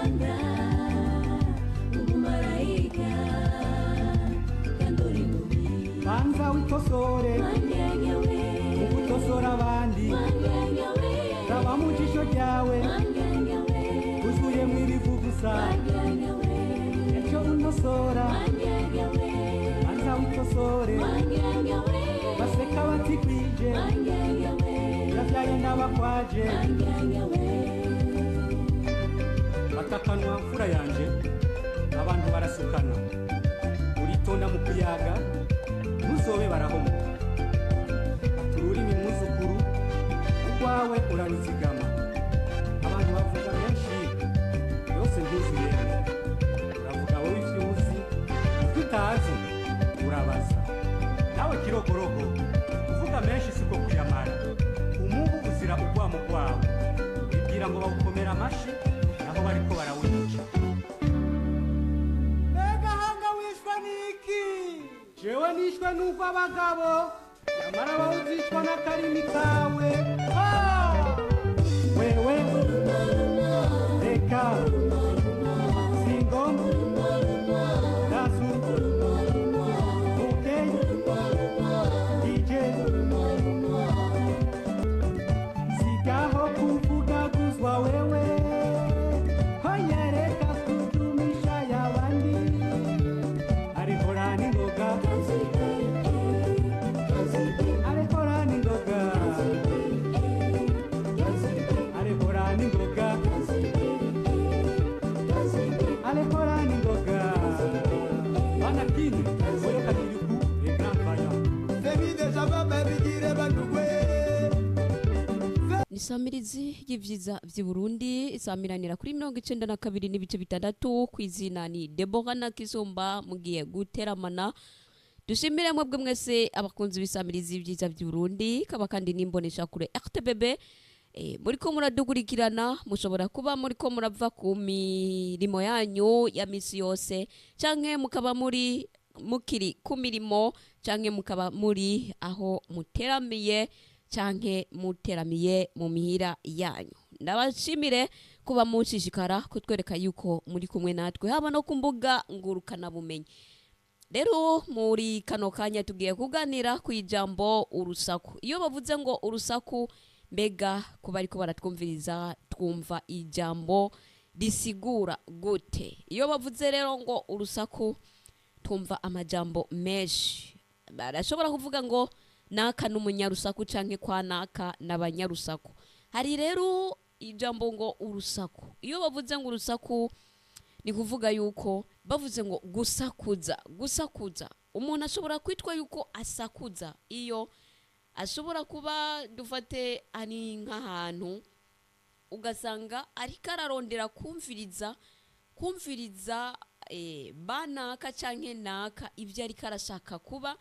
Wivanga umumarayika kandi uri mubi. Banza wikosore. Wangengewe. Mu gukosora abandi. Wangengewe. Raba mu jisho ryawe. Wangengewe. Uzuyemo ibivu gusa. Wangengewe. Ejo unosora. Wangengewe. Banza wikosore. Wangengewe. Baseka batikwije. Wangengewe. Yavyaye n'abakwaje. Wangengewe. Batakanwa mfura yanje, abantu barasukana. Uritonda mu kuyaga, ntuzobe barahomoka. Ati ururimi mwuzukuru, urwawe uraruzigama. Abantu bavuga menshi, yose ntuzuyemwe. Uravuga wowe ivyo uzi, ivyo utazi urabaza. Nawe kirogorogo, kuvuga menshi siko kuyamara. Umubu uzira urwamo rwawo, wibwira ngo bawukomera amashi, naho bariko barawica. Mbega hanga wishwe n'iki? Jewe nishwe n'uko abagabo, nyamara wowe uzicwa n'akarimi kawe. Ha! Wewe reka singomba dasu okay DJ sigaho kuvugaguzwa wewe honyereka kudumisha y'abandi arihora n'ingoga arihora n'ingoga arihora n'ingoga arihora n'ingoga banakini oyo kakiriku les grands vaillants. Ni samirizi y'ivyiza vy'i Burundi isamiranira kuri 92.6. Ku izina ni Deborah Nakisumba, mugiye guteramana. Dushimire mwebwe mwese abakunzi b'isamirizi y'ivyiza vy'i Burundi, kaba kandi n'imbonesha kure RTBB. Muriko muradukurikirana, mushobora kuba muriko murava ku mirimo yanyu ya misi yose, canke mukaba muri mukiri ku mirimo, canke mukaba muri aho muteramiye, canke muteramiye mu mihira yanyu. Ndabashimire kuba mushishikara kutwereka yuko muri kumwe natwe, haba no ku mbuga ngurukanabumenyi. Rero muri kano kanya tugiye kuganira ku ijambo urusaku. Iyo bavuze ngo urusaku, mbega kuba ariko baratwumviriza twumva ijambo risigura gute? Iyo bavuze rero ngo urusaku, twumva amajambo menshi. Barashobora kuvuga ngo naka n'umunyarusaku, canke kwa naka n'abanyarusaku. Hari rero ijambo ngo urusaku. Iyo bavuze ngo urusaku, ni kuvuga yuko bavuze ngo gusakuza. Gusakuza, umuntu ashobora kwitwa yuko asakuza iyo ashobora kuba, dufate, ari nk'ahantu ugasanga ariko ararondera kumviriza banaka canke naka ibyo ariko arashaka kuba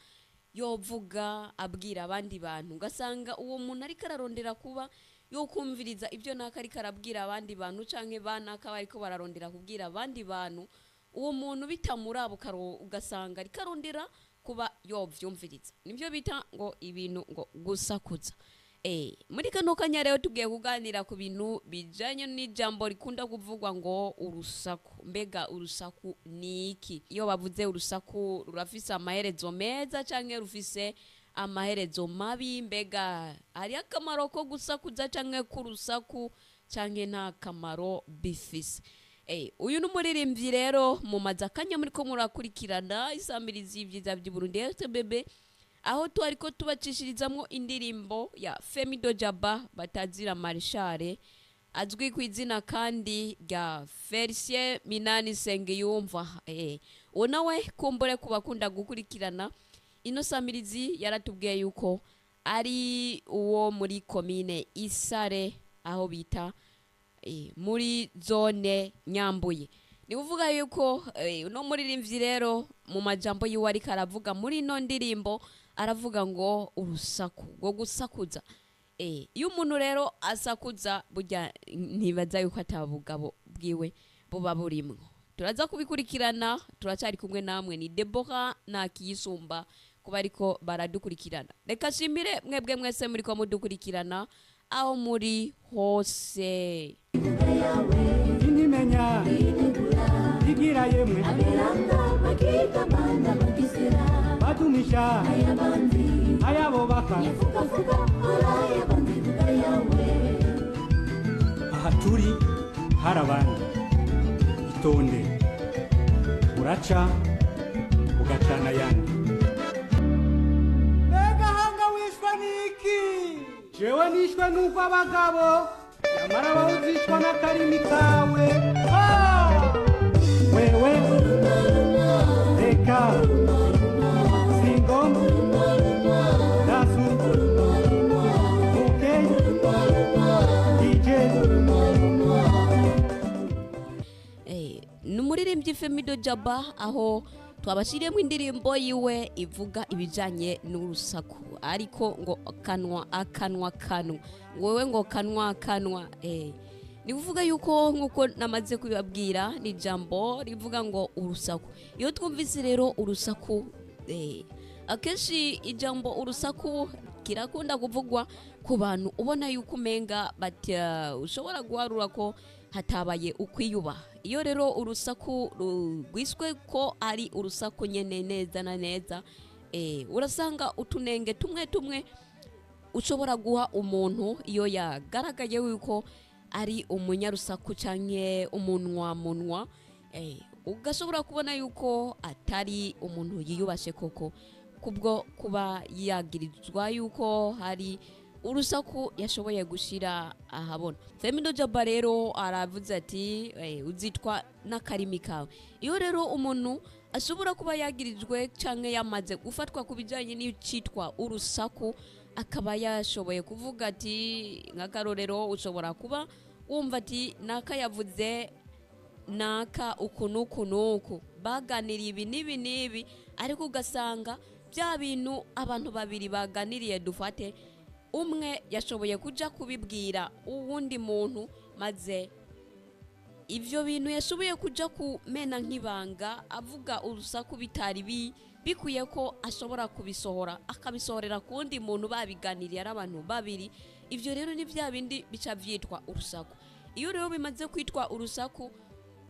yovuga abwira abandi bantu, ugasanga uwo muntu ariko ararondera kuba yokumviriza ibyo naka ariko arabwira abandi bantu, canke banaka bariko bararondera kubwira abandi bantu, uwo muntu bitamuraba, ugasanga ariko arondera kuba yovyumviriza. Nibyo bita ngo ibintu ngo gusakuza. Muri kano kanya rero tugiye kuganira ku bintu bijanye n'ijambo rikunda kuvugwa ngo urusaku. Mbega urusaku ni iki? Iyo bavuze urusaku, rurafise amaherezo meza canke rufise amaherezo mabi? Mbega hari akamaro ko gusakuza canke k'urusaku, canke nta kamaro bifise? Uyu ni umuririmbyi rero mumaze akanya muriko murakurikirana isamirizi y'ivyiza vy'Uburundi RTBB, aho twariko tubacishirizamwo indirimbo ya Femido Jaba batazira Marshale, azwi ku izina kandi rya Felicien Minani Sengiyumva. Uwo nawe kumbure ku bakunda gukurikirana ino samirizi yaratubwiye yuko ari uwo muri komine Isare, aho bita muri zone Nyambuye. Ni kuvuga yuko uno muririmbyi rero mu majambo yiwe ariko aravuga muri ino ndirimbo, aravuga ngo urusaku rwo gusakuza. Iyo umuntu rero asakuza, burya ntibaza yuko atabugabo bwiwe buba burimwo. Turaza kubikurikirana, turacyari kumwe namwe, ni Deborah Nakiyisumba kuba ariko baradukurikirana. Reka shimire mwebwe mwese muriko mudukurikirana aho muri hose. Intimenya. Itinya igira yemwe badumisha ayabo baka. Aha turi hari abandi, itonde uraca ugacana ayandi. Mbega hanga wishwe n'iki? Jewe nishwe n'uko abagabo nyamara bawuzishwa n'akarimi kawe. Ah! Wewe reka singomba dasu ukeye DJ. Ni umuririmbyi Femido Jaba, aho twabashyiriyemo indirimbo yiwe ivuga ibijyanye n'urusaku, ariko ngo kanwa akanwa kanwa, wowe ngo kanwa kanwa. Ni kuvuga yuko nk'uko namaze kubibabwira, ni ijambo rivuga ngo urusaku. Iyo twumvise rero urusaku, akenshi ijambo urusaku kirakunda kuvugwa ku bantu ubona yuko umenga bati ushobora guharura ko hatabaye ukwiyubaha. Iyo rero urusaku rwiswe ko ari urusaku nyene neza na neza, urasanga utunenge tumwe tumwe ushobora guha umuntu iyo yagaragaye yuko ari umunyarusaku canke umunwa munwa, ugashobora kubona yuko atari umuntu yiyubashe koko, kubwo kuba yagirizwa yuko hari urusaku yashoboye gushira ahabona. Femido Jaba rero aravuze ati uzitwa n'akarimi kawe. Iyo rero umuntu ashobora kuba yagirijwe canke yamaze gufatwa ku bijanye n'icitwa urusaku, akaba yashoboye kuvuga ati, nk'akarorero, ushobora kuba wumva ati naka yavuze naka uku n'uku n'uku, baganiriye ibi n'ibi n'ibi, ariko ugasanga bya bintu abantu babiri baganiriye, dufate umwe yashoboye kuja kubibwira uwundi muntu, maze ivyo bintu yashoboye kuja kumena nk'ibanga avuga urusaku bitari bikwiye ko ashobora kubisohora, akabisohorera ku wundi muntu babiganiriye ari abantu babiri. Ivyo rero ni bya bindi bica vyitwa urusaku. Iyo rero bimaze kwitwa urusaku,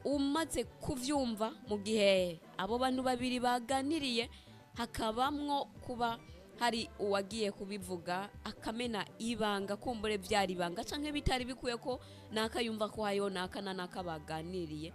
umaze kuvyumva mu gihe abo bantu babiri baganiriye, hakabamwo kuba hari uwagiye kubivuga akamena ibanga, kumbure byari ibanga canke bitari bikwiye ko naka yumva ko hariho naka na naka baganiriye.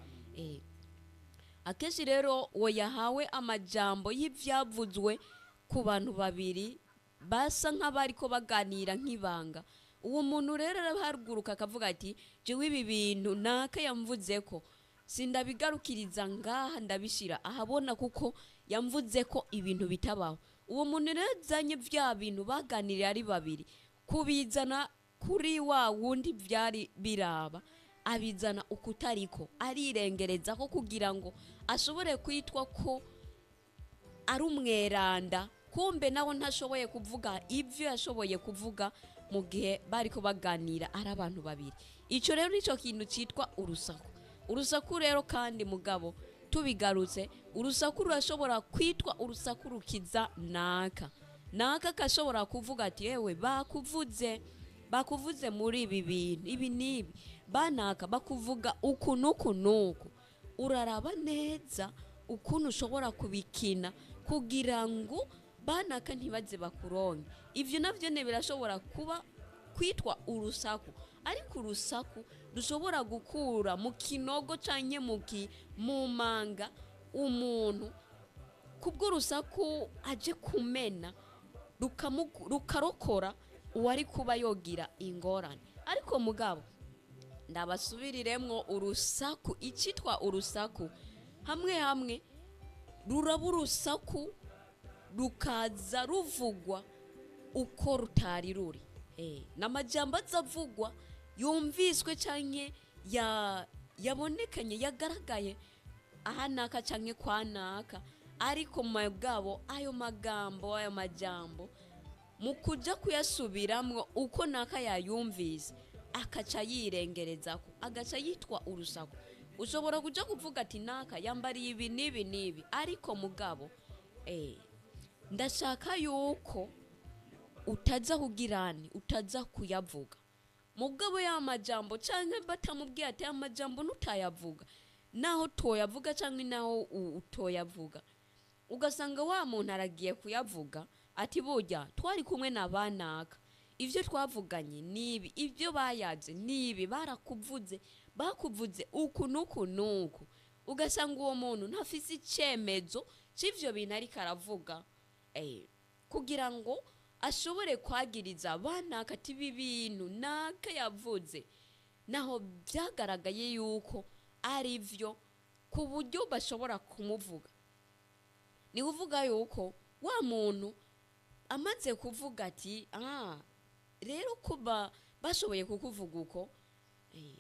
Akenshi rero uwo yahawe amajambo y'ivyavuzwe ku bantu babiri basa nk'abariko baganira nk'ibanga, uwo muntu rero arahaguruka akavuga ati jewe ibi bintu naka yamvuze ko sindabigarukiriza ngaha, ndabishira ahabona kuko yamvuze ko ibintu bitabaho. Uwo muntu rero azanye vya bintu baganiriye ari babiri kubizana kuri wa wundi vyari biraba, abizana ukutariko, arirengereza ko kugira ngo ashobore kwitwa ko ari umweranda, kumbe nawe ntashoboye kuvuga ibyo yashoboye kuvuga mu gihe bariko baganira ari abantu babiri. Ico rero nico kintu citwa urusaku. Urusaku rero kandi mugabo tubigarutse, urusaku rurashobora kwitwa urusaku rukiza naka naka, akashobora kuvuga ati yewe bakuvuze, bakuvuze muri ibi bintu ibi n'ibi, banaka bakuvuga uku n'uku n'uku, uraraba neza ukuntu ushobora kubikina kugira ngo banaka ntibaze bakuronke. Ivyo navyo ne birashobora kuba kwitwa urusaku, ariko urusaku rushobora gukura mu kinogo canke mu manga umuntu kubw'urusaku aje kumena rukarokora uwari kuba yogira ingorane. Ariko mugabo ndabasubiriremwo, urusaku, icitwa urusaku, hamwe hamwe ruraba urusaku rukaza ruvugwa uko rutari ruri. N'amajambo azavugwa yumviswe canke yabonekanye yagaragaye aha naka canke kwa naka, ariko mu bwabo ayo magambo, ayo majambo, mu kuja kuyasubiramwo uko naka yayumvise, akaca yirengerezako, agaca yitwa urusaku. Ushobora kuja kuvuga ati naka yambariye ibi n'ibi n'ibi, ariko mugabo ndashaka yuko utaza kugirani utaza kuyavuga. Mugabo ya majambo canke batamubwiye ati aya majambo nutayavuga, naho toyavuga canke naho utoyavuga, ugasanga wa muntu aragiye kuyavuga ati burya twari kumwe na banaka, ibyo twavuganye nibi, ibyo bayaze nibi, barakuvuze, bakuvuze uku n'uku n'uku. Ugasanga uwo muntu ntafise icyemezo cy'ivyo bintu ariko aravuga, kugira ngo ashobore kwagiriza banaka ati ibi bintu naka yavuze, naho byagaragaye yuko ari byo ku buryo bashobora kumuvuga. Ni kuvuga yuko wa muntu amaze kuvuga ati ah, rero kuba bashoboye kukuvuga uko,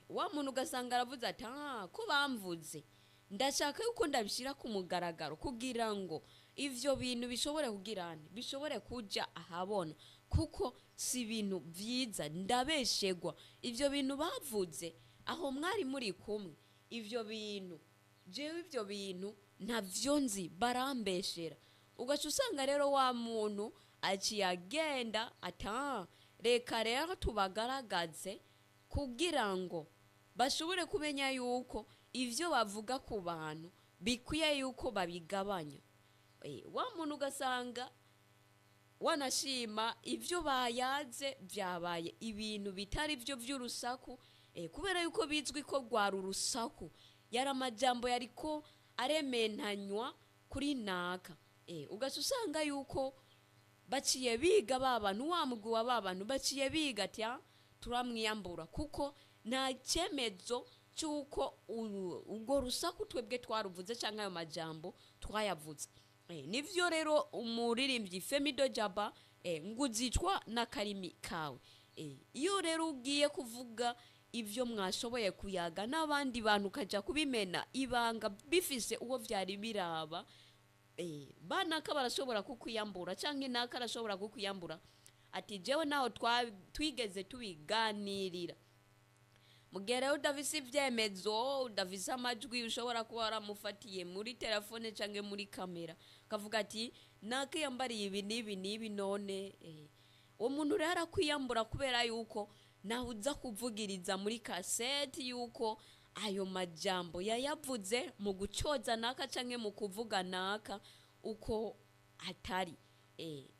wa muntu ugasanga aravuze ati ah, ko bamvuze, ndashaka yuko ndabishyira ku mugaragaro kugira ngo ivyo bintu bishobore kugira nte, bishobore kuja ahabona, kuko si ibintu vyiza, ndabeshegwa ivyo bintu bavuze aho mwari muri kumwe, ivyo bintu jewe ivyo bintu ntavyo nzi, barambeshera. Ugaca usanga rero wa muntu aciye agenda ata reka rero tubagaragaze kugira ngo bashobore kumenya yuko ivyo bavuga ku bantu bikwiye yuko babigabanya. Wa muntu ugasanga wanashima ivyo bayaze vyabaye ibintu bitari vyo vy'urusaku, kubera yuko bizwi ko rwari urusaku, yari amajambo yariko arementanywa kuri naka. Ugaca usanga yuko baciye biga ba bantu, wa mugwi wa ba bantu baciye biga ati ah, turamwiyambura, kuko nta cyemezo cy'uko urwo rusaku twebwe twaruvuze cyangwa ayo majambo twayavuze. Nivyo rero umuririmbyi Femido Jaba, ngo uzicwa n'akarimi kawe. Iyo rero ugiye kuvuga ivyo mwashoboye kuyaga n'abandi bantu ukaja kubimena ibanga bifise uwo vyari biraba, banaka barashobora kukwiyambura canke naka arashobora kukwiyambura ati jewe naho twigeze tubiganirira. Mugihe rero udafise ivyemezo, udafise amajwi ushobora kuba waramufatiye muri telefone canke muri kamera, ukavuga ati naka yambariye ibi n'ibi n'ibi, none uwo muntu rero arakwiyambura kubera yuko nawe uza kuvugiriza muri kaseti yuko ayo majambo yayavuze mu gucoza naka canke mu kuvuga naka uko atari.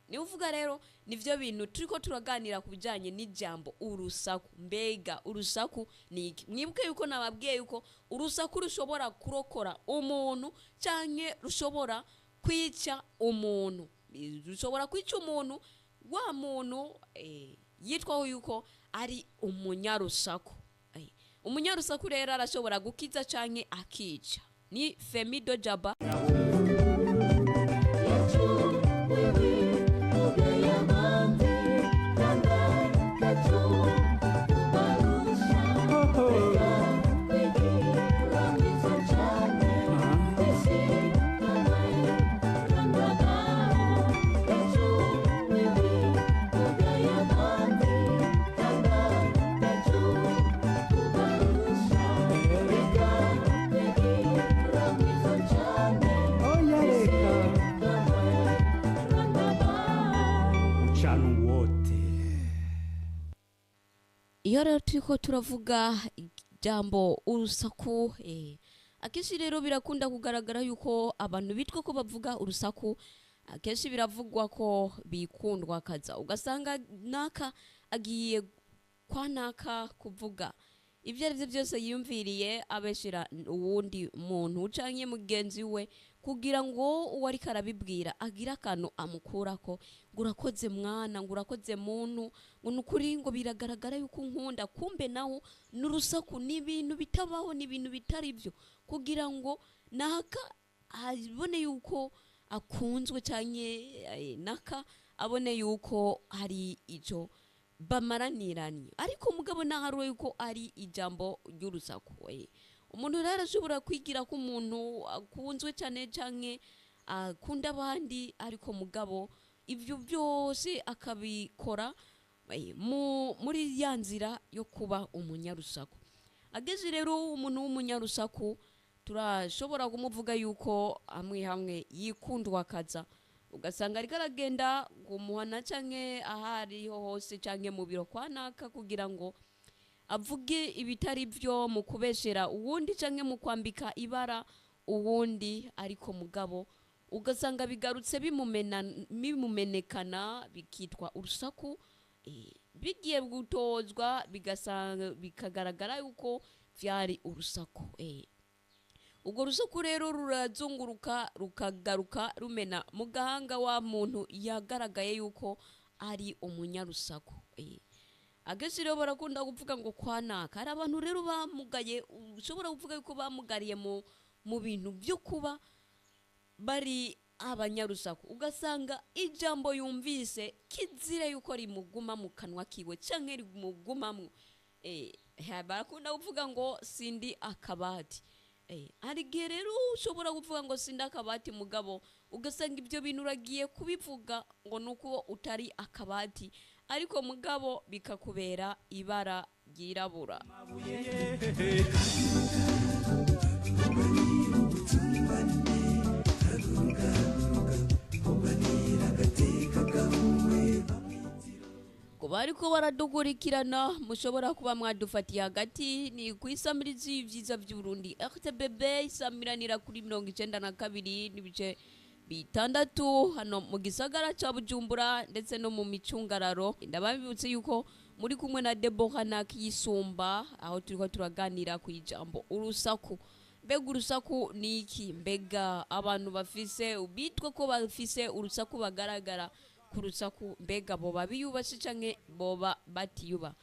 Ni uvuga rero nivyo bintu turiko turaganira ku bijanye n'ijambo urusaku. Mbega urusaku ni iki? Mwibuke yuko nababwiye yuko urusaku rushobora kurokora umuntu canke rushobora kwica umuntu. Rushobora kwica umuntu, wa muntu yitwaho yuko ari umunyarusaku. Umunyarusaku rero arashobora gukiza canke akica. Ni Femido Jaba. Oya reka uchana wote. Iyo rero turiko turavuga ijambo urusaku, akenshi rero birakunda kugaragara yuko abantu bitwa ko bavuga urusaku, akenshi biravugwa ko bikundwa kaza, ugasanga naka agiye kwa naka kuvuga ibyo ari byo byose yiyumviriye abeshera uwundi muntu canke mugenzi we, kugira ngo uwo ariko arabibwira agire akantu amukurako, ngo urakoze mwana, ngo urakoze muntu, ngo ni ukuri, ngo biragaragara yuko unkunda. Kumbe nawo ni urusaku, ni ibintu bitabaho, ni ibintu bitari byo, kugira ngo naka abone yuko akunzwe canke naka abone yuko hari ico bamaraniranye. Ariko mugabo naharuwe yuko ari ijambo ry'urusaku. Umuntu rero arashobora kwigira ko umuntu akunzwe cyane canke akunda abandi, ariko mugabo ibyo byose akabikora muri ya nzira yo kuba umunyarusaku. Ageze rero umuntu w'umunyarusaku turashobora kumuvuga yuko hamwe hamwe yikundwa akaza, ugasanga ariko aragenda kumuhana canke aho ariho hose canke mu biro kwa naka kugira ngo avuge ibitari byo mu kubeshera uwundi canke mu kwambika ibara uwundi, ariko mugabo ugasanga bigarutse bimumenekana bikitwa urusaku. Bigiye gutozwa bigasanga bikagaragara yuko vyari urusaku. Ubwo rusaku rero rurazunguruka rukagaruka rumena mu gahanga wa muntu yagaragaye yuko ari umunyarusaku. Akenshi rero barakunda kuvuga ngo kwa naka hari abantu rero bamugaye, ushobora kuvuga yuko bamugariye mu bintu byo kuba bari abanyarusaku, ugasanga ijambo yumvise kizira yuko rimuguma mu kanwa kiwe canke rimugumamwo. Barakunda kuvuga ngo sindi akabati. Hari igihe rero ushobora kuvuga ngo sindi akabati, mugabo ugasanga ibyo bintu uragiye kubivuga ngo nuko utari akabati, ariko mugabo bikakubera ibara ryirabura. Ku bariko baradukurikirana mushobora kuba mwadufatiye hagati, ni ku isamirizi y'ivyiza vy'Uburundi RTBB, isamiranira kuri 92.6 hano mu gisagara ca Bujumbura ndetse no mu micungararo. Ndababibutse yuko muri kumwe na Deborah Nakiyisumba, aho turiko turaganira ku ijambo urusaku. Mbega urusaku ni iki? Mbega abantu bafise bitwa ko bafise urusaku bagaragara ku rusaku, mbega boba biyubashe canke boba batiyuba?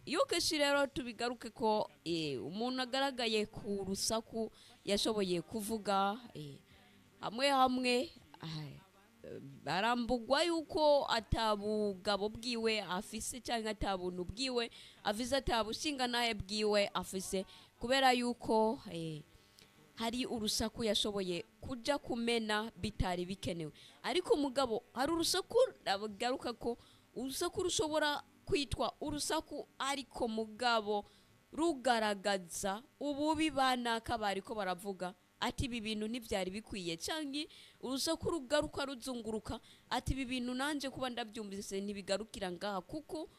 Iyo kenshi rero tubigaruke ko umuntu agaragaye ku rusaku yashoboye kuvuga, hamwe hamwe barambugwa yuko atabugabo bwiwe afise canke atabuntu bwiwe afise, atabushinga bwiwe afise, kubera yuko hari urusaku yashoboye kuja kumena bitari bikenewe. Ariko mugabo hari urusaku garuka ko urusaku rushobora kwitwa urusaku, ariko mugabo rugaragaza ububi banaka bariko baravuga ati ibi bintu ntivyari bikwiye, canke urusaku rugaruka ruzunguruka ati ibi bintu nanje kuba ndabyumvise ntibigarukira ngaha, kuko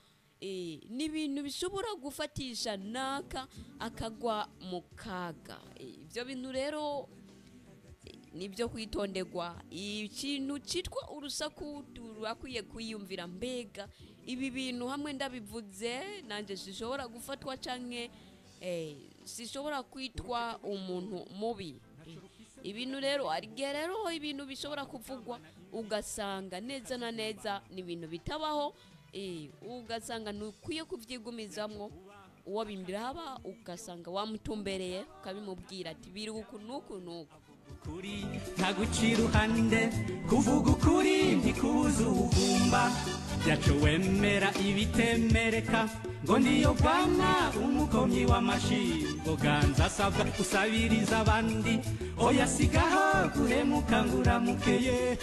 ni ibintu bishobora gufatisha naka akagwa mu kaga. Ibyo bintu rero nibyo kwitonderwa. Ikintu cyitwa urusaku turakwiye kwiyumvira, mbega ibi bintu hamwe ndabivuze nanjye sishobora gufatwa canke sishobora kwitwa umuntu mubi. Ibintu rero hari igihe rero ibintu bishobora kuvugwa ugasanga neza na neza ni ibintu bitabaho, ugasanga ntukwiye kubyigumizamwo, uwo bimbiraba ugasanga wamutumbereye ukabimubwira ati biri uku n'uku n'uku. Ukuri ntaguca iruhande, kuvuga ukuri ntikubuza ubugumba, byaco wemera ibitemereka ngo ndiyo bwana umukomyi w'amashi, ngo ganza asabwa usabiriza abandi, oya sigaho guhemuka ngo uramukeye.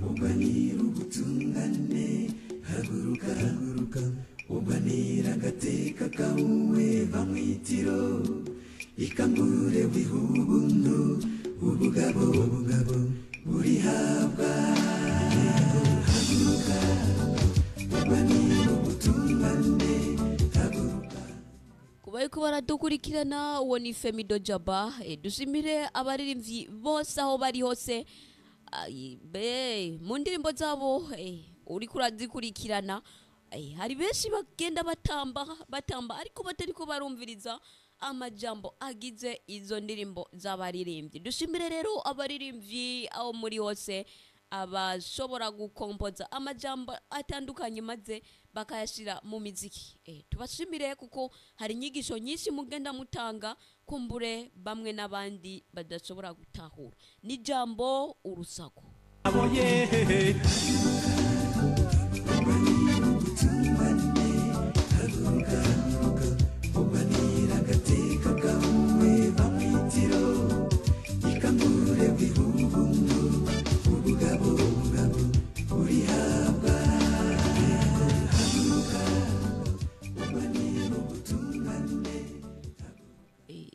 Urwanira ubutungane, haguruka haguruka, urwanira agateka kawe bamwitiro, ikangure wihubundu, ubugabo ubugabo burihabwa. Haguruka urwanira ubutungane, haguruka. Kuba ariko baradukurikirana, uwo ni Femido Jaba. Dushimire abaririmbyi bose aho bari hose. Ai, be mu ndirimbo zabo uriko urazikurikirana, hari benshi bagenda batamba batamba ariko batariko barumviriza amajambo agize izo ndirimbo z'abaririmbyi. Dushimire rero abaririmbyi aho muri hose, abashobora gukompoza amajambo atandukanye maze bakayashira mu miziki. Tubashimire kuko hari inyigisho nyinshi mugenda mutanga kumbure bamwe n'abandi badashobora gutahura. Ni jambo urusaku. Aboye. Ubutungane, haguruka haguruka, urwanira agateka kawe bamwitiro, ikangure wihubundu, ubugabo ubugabo burihabwa. Haguruka urwanira ubutungane.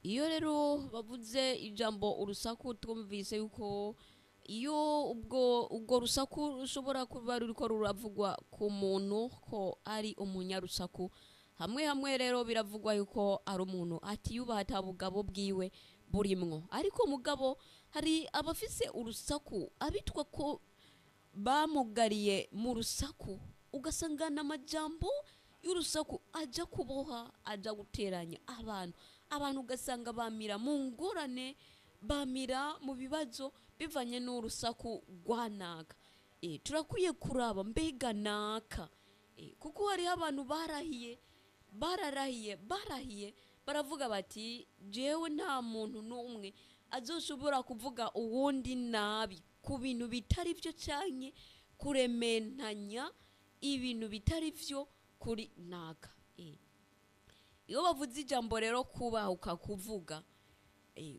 Iyo rero bavuze ijambo urusaku twumvise yuko Iyo ubwo rusaku rushobora kuba ruriko ruravugwa ku muntu ko ari umunyarusaku, hamwe hamwe rero biravugwa yuko ari umuntu atiyubaha, atabugabo bwiwe burimwo. Ariko mugabo hari abafise urusaku, abitwa ko bamugariye mu rusaku, ugasanga n'amajambo y'urusaku aja kuboha, aja guteranya abantu. Abantu ugasanga bamira mu ngorane, bamira mu bibazo bivanye n'urusaku rwanaka. Turakwiye kuraba mbega naka, kuko hariho abantu barahiye, bararahiye, barahiye, baravuga bati: "Jewe nta muntu n'umwe azoshobora kuvuga uwundi nabi ku bintu bitari byo canke kurementanya ibintu bitari byo kuri naka." Iyo bavuze ijambo rero kubahuka kuvuga,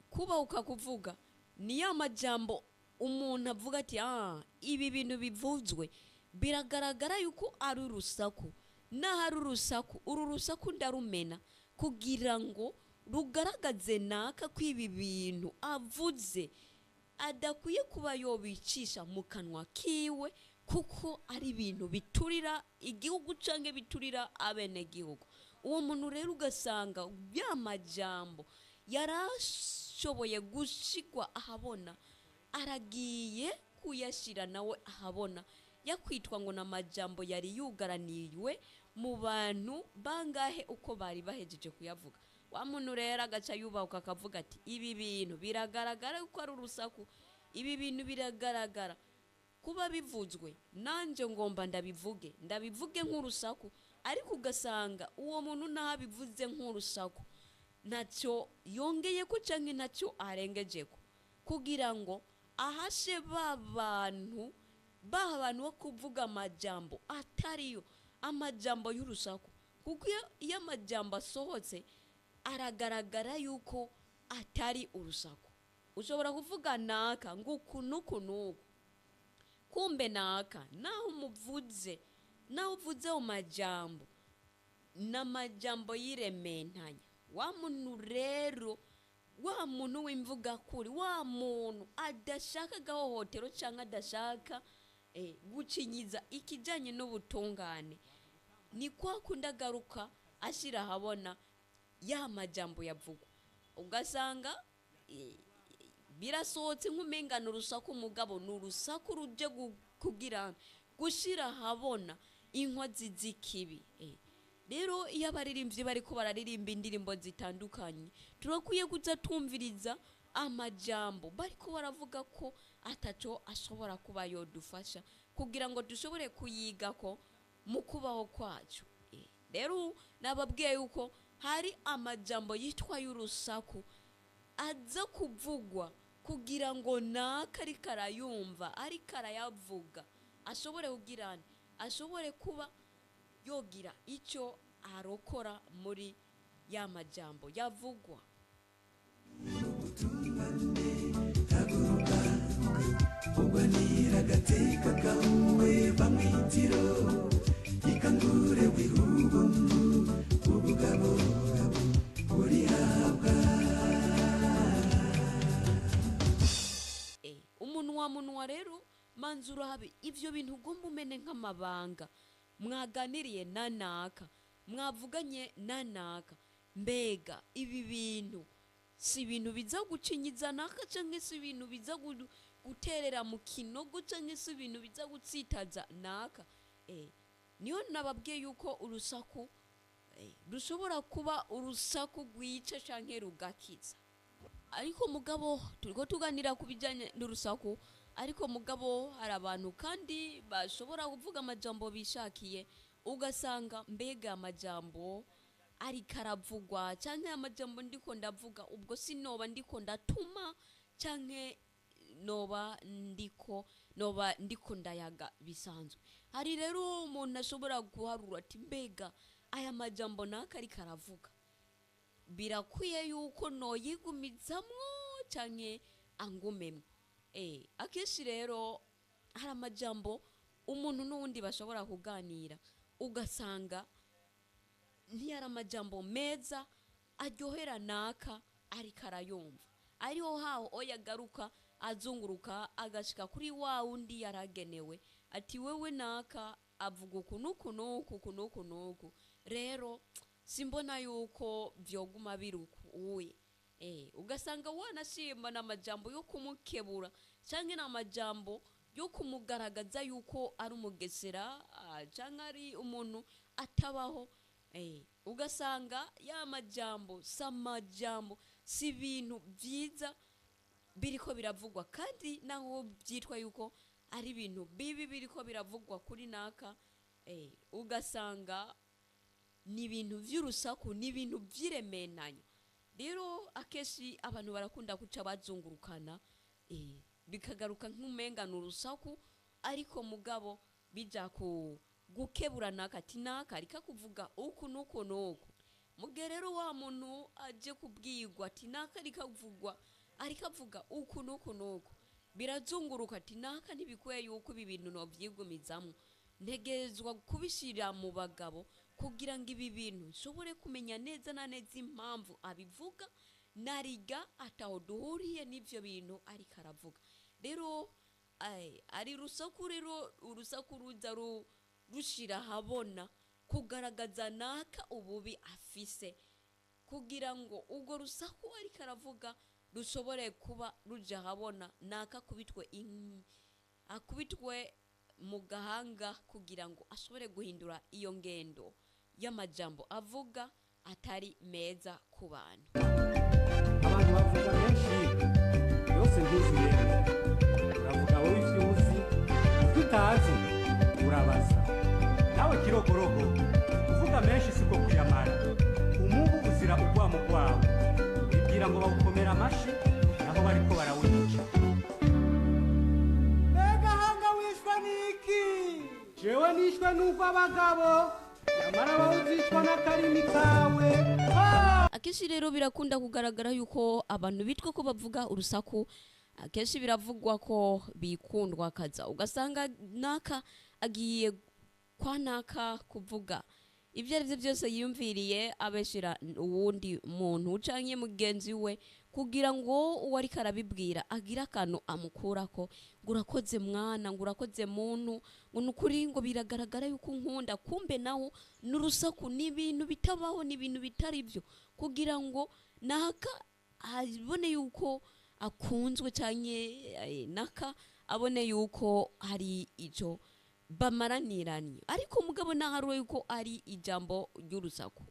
kubahuka kuvuga ni ya majambo umuntu avuga ati: "Ah, ibi bintu bivuzwe biragaragara yuko ari urusaku. Naho ari urusaku, uru rusaku ndarumena kugira ngo rugaragaze naka ko ibi bintu avuze adakwiye kuba yobicisha mu kanwa kiwe, kuko ari ibintu biturira igihugu canke biturira abenegihugu." Uwo muntu rero ugasanga ya majambo yarashoboye gushigwa ahabona, aragiye kuyashira nawe ahabona, yakwitwa ngo ni amajambo yari yugaraniwe mu bantu bangahe uko bari bahejeje kuyavuga. Wa muntu rero agaca yubahuka akavuga ati: "Ibi bintu biragaragara yuko ari urusaku, ibi bintu biragaragara kuba bivuzwe, nanjye ngomba ndabivuge, ndabivuge nk'urusaku." Ariko ugasanga uwo muntu naho abivuze nk'urusaku, ntacyo yongeye ko cyangwa ntacyo arengejeko kugira ngo ahashe ba bantu, ba bantu bo kuvuga amajambo atariyo, amajambo y'urusaku. Kuko iyo amajambo asohotse aragaragara yuko atari urusaku. Ushobora kuvuga naka ngo uku n'uku n'uku, kumbe naka naho umuvuze, naho uvuze mu majambo n'amajambo y'irementanya. Wa muntu rero, wa muntu w'imvugakuri, wa muntu adashaka agahohotero cyangwa adashaka gucinyiza ikijyanye n'ubutungane, ni kwa kundi agaruka ashyira ahabona ya majambo yavugwa. Ugasanga birasohotse nk'umengana urusaku, umugabo ni urusaku ruje kugira gushyira ahabona inkozi z'ikibi. Rero iyo abaririmbyi bariko bararirimba indirimbo zitandukanye, turakwiye kuza tumviriza amajambo bariko baravuga ko ataco ashobora kuba yodufasha kugira ngo dushobore kuyigako mu kubaho kwacu. Rero nababwiye yuko hari amajambo yitwa y'urusaku aza kuvugwa kugira ngo naka ariko arayumva, ariko arayavuga, ashobore kugira, ashobore kuba yogira icyo arokora muri ya majambo yavugwa. Ubutungane, haguruka, ugwanira agateka kawe, bamwitiro ikangure wihubuntu ubugabo urihabwa. Umunwa munwa rero, manza urabe ivyo bintu ugomba umene nk'amabanga mwaganiriye na naka, mwavuganye na naka. Mbega ibi bintu si ibintu biza gucinyiza naka, canke si ibintu biza guterera mu kinogo, canke si ibintu biza gutsitaza naka? Niyo nababwiye yuko urusaku rushobora kuba urusaku rwica canke rugakiza. Ariko mugabo turiko tuganira ku bijyanye n'urusaku, ariko mugabo hari abantu kandi bashobora kuvuga amajambo bishakiye. Ugasanga mbega amajambo ariko aravugwa canke amajambo ndiko ndavuga, ubwo sinoba ndiko ndatuma canke noba ndiko ndayaga bisanzwe? Hari rero umuntu ashobora guharura ati: "Mbega aya majambo naka ariko aravuga, birakwiye yuko noyigumizamwo canke angumemwo?" Akenshi rero hari amajambo umuntu n'uwundi bashobora kuganira, ugasanga ntiyari amajambo meza aryohera naka ariko arayumva, ariho haho oya agaruka. azunguruka agashika kuri wa wundi yaragenewe, ati wewe naka avuga uku n'uku n'uku uku n'uku n'uku, rero simbona yuko vyoguma biri uku uye. Ugasanga wanashima n'amajambo yo kumukebura canke n'amajambo yo kumugaragaza yuko ari umugesera, canke ari umuntu atabaho. Ugasanga ya majambo si amajambo, si ibintu vyiza biriko biravugwa, kandi naho byitwa yuko ari ibintu bibi biriko biravugwa kuri naka, ugasanga ni ibintu vy'urusaku, ni ibintu vy'iremenanya. Rero akenshi abantu barakunda guca bazungurukana, bikagaruka nk'umenga ni urusaku, ariko mugabo bija ku gukebura naka ati naka ariko kuvuga uku n'uku n'uku. Mugihe rero wa muntu aje kubwirwa ati naka ariko avugwa, ariko avuga uku n'uku n'uku, birazunguruka ati naka ntibikwiye yuko ibi bintu novyigumizamwo, ntegerezwa kubishira mu bagabo kugira ngo ibi bintu nshobore kumenya neza na neza impamvu abivuga, nariga ataho duhuriye n'ivyo bintu ariko aravuga. Rero ari urusaku, rero urusaku ruza rushira ahabona kugaragaza naka ububi afise, kugira ngo urwo rusaku ariko aravuga rushobore kuba ruja ahabona, naka akubitwe akubitwe mu gahanga kugira ngo ashobore guhindura iyo ngendo y'amajambo avuga atari meza ku bantu. Abantu bavuga menshi yose ntuzuyemo, uravuga wowe ivyo uzi, ivyo utazi urabaza. Nawe kirogorogo, kuvuga menshi siko kuyamara. Umubu uzira urwamo rwawo, wibwira ngo bawukomera amashi naho bariko barawica. Mbega hanga wishwe n'iki? Jewe nishwe n'uko abagabo nyamara wowe uzicwa n'akarimi kawe. Akenshi rero birakunda kugaragara yuko abantu bitwa ko bavuga urusaku, akenshi biravugwa ko bikundwa kaza, ugasanga naka agiye kwa naka kuvuga ibyo ari byo byose yiyumviriye, abeshera uwundi muntu canke mugenzi we, kugira ngo uwo ariko arabibwira agire akantu amukurako, ngo urakoze mwana, ngo urakoze muntu, ngo ni ukuri, ngo biragaragara yuko unkunda. Kumbe nawo ni urusaku, ni ibintu bitabaho, ni ibintu bitari byo, kugira ngo naka abone yuko akunzwe canke naka abone yuko hari ico bamaraniranye. Ariko mugabo naharuwe yuko ari ijambo ry'urusaku.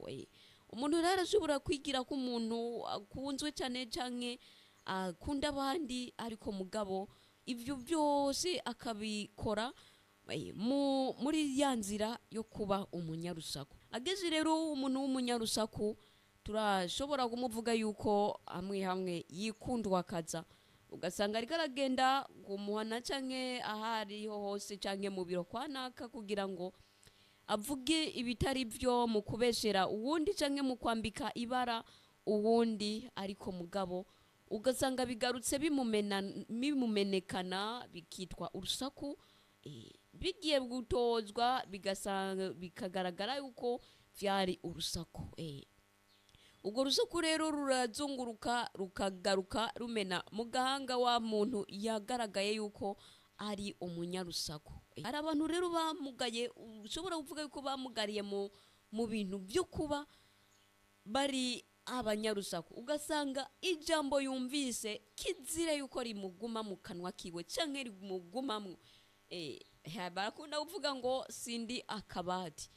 Umuntu rero arashobora kwigira ko umuntu akunzwe cyane canke akunda abandi, ariko mugabo ivyo byose akabikora muri ya nzira yo kuba umunyarusaku. Ageze rero umuntu w'umunyarusaku turashobora kumuvuga yuko hamwe hamwe yikundwa akaza, ugasanga ariko aragenda kumuhana canke ahariho hose canke mu biro kwa naka, kugira ngo avuge ibitari byo mu kubeshera uwundi canke mu kwambika ibara uwundi, ariko mugabo ugasanga bigarutse bimumenekana bikitwa urusaku. Bigiye gutozwa bigasanga bikagaragara yuko vyari urusaku. Ubwo rusaku rero rurazunguruka rukagaruka rumena mu gahanga wa muntu yagaragaye yuko ari umunyarusaku. Hari abantu rero bamugaye, ushobora kuvuga yuko bamugariye mu bintu byo kuba bari abanyarusaku, ugasanga ijambo yumvise kizira yuko rimuguma mu kanwa kiwe canke rimugumamwo. Barakunda kuvuga ngo sindi akabati.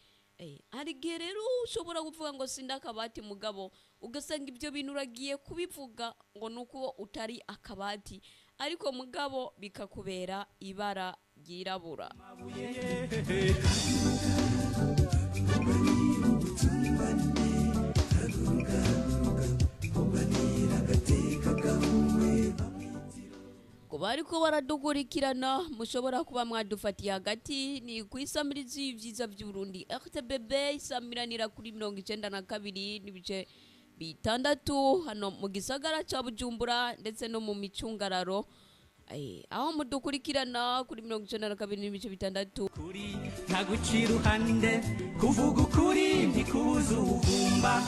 Hari igihe rero ushobora kuvuga ngo sindi akabati, mugabo ugasanga ibyo bintu uragiye kubivuga ngo nuko utari akabati, ariko mugabo bikakubera ibara ryirabura. Ku bariko baradukurikirana mushobora kuba mwadufatiye hagati, ni ku isamirizi y'ivyiza vy'Uburundi RTBB, isamiranira kuri 92.6 hano mu gisagara ca Bujumbura ndetse no mu micungararo. Aho mudukurikirana kuri 92.6. Kuri ntaguca iruhande, kuvuga ukuri ntikubuza ubugumba,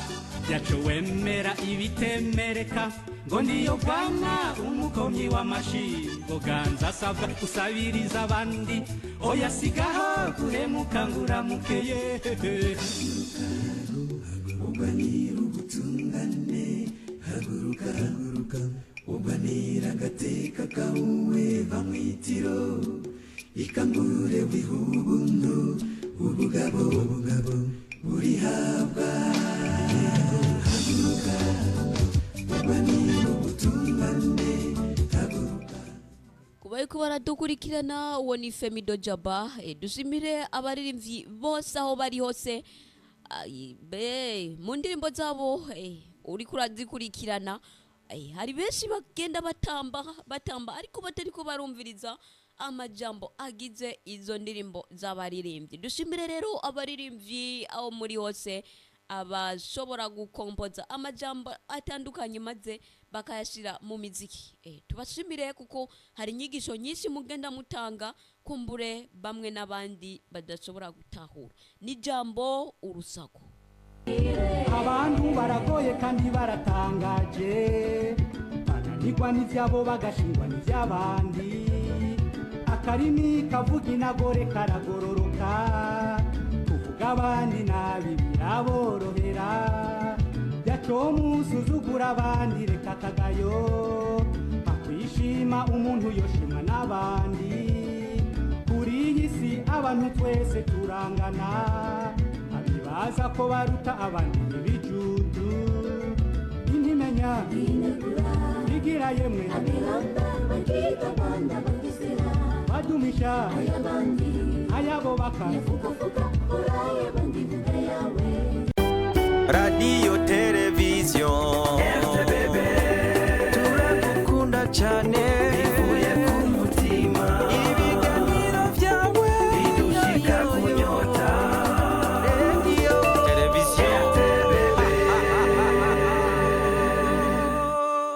yaco wemera ibitemereka ngo niyo bwana umukomyi w'amashi ngo ganza asabwa usabiriza abandi, oya sigaho guhemuka ngo uramukeye. Urwanira ubutungane, haguruka, haguruka, urwanira agateka kawe, va mu itiro, ikangure wihubuntu, ubugabo, ubugabo burihabwa. Haguruka, urwanira ubutungane, haguruka. Kuba ariko baradukurikirana, uwo ni Femido Jaba. Dushimire abaririmbyi bose aho bari hose. Ai, be mu ndirimbo zabo, uriko urazikurikirana, hari benshi bagenda batamba batamba ariko batariko barumviriza amajambo agize izo ndirimbo z'abaririmbyi. Dushimire rero abaririmbyi aho muri hose, abashobora gukompoza amajambo atandukanye maze bakayashyira mu miziki. Tubashimire kuko hari inyigisho nyinshi mugenda mutanga, kumbure bamwe n'abandi badashobora gutahura n'ijambo urusaku. Abantu baragoye kandi baratangaje, bananirwa n'ivyabo bagashingwa n'ivy'abandi. Akarimi kavuga inagore karagororoka, kuvuga abandi nabi biraborohera. Yacomusuzugura abandi, reka akagayo akwishima, umuntu yoshimwa n'abandi. Kuri iyi si abantu twese turangana, abibaza ko baruta abandi n'ibijuju, intimenya igira yemwe badumisha ayabo baka. Radiyo tere.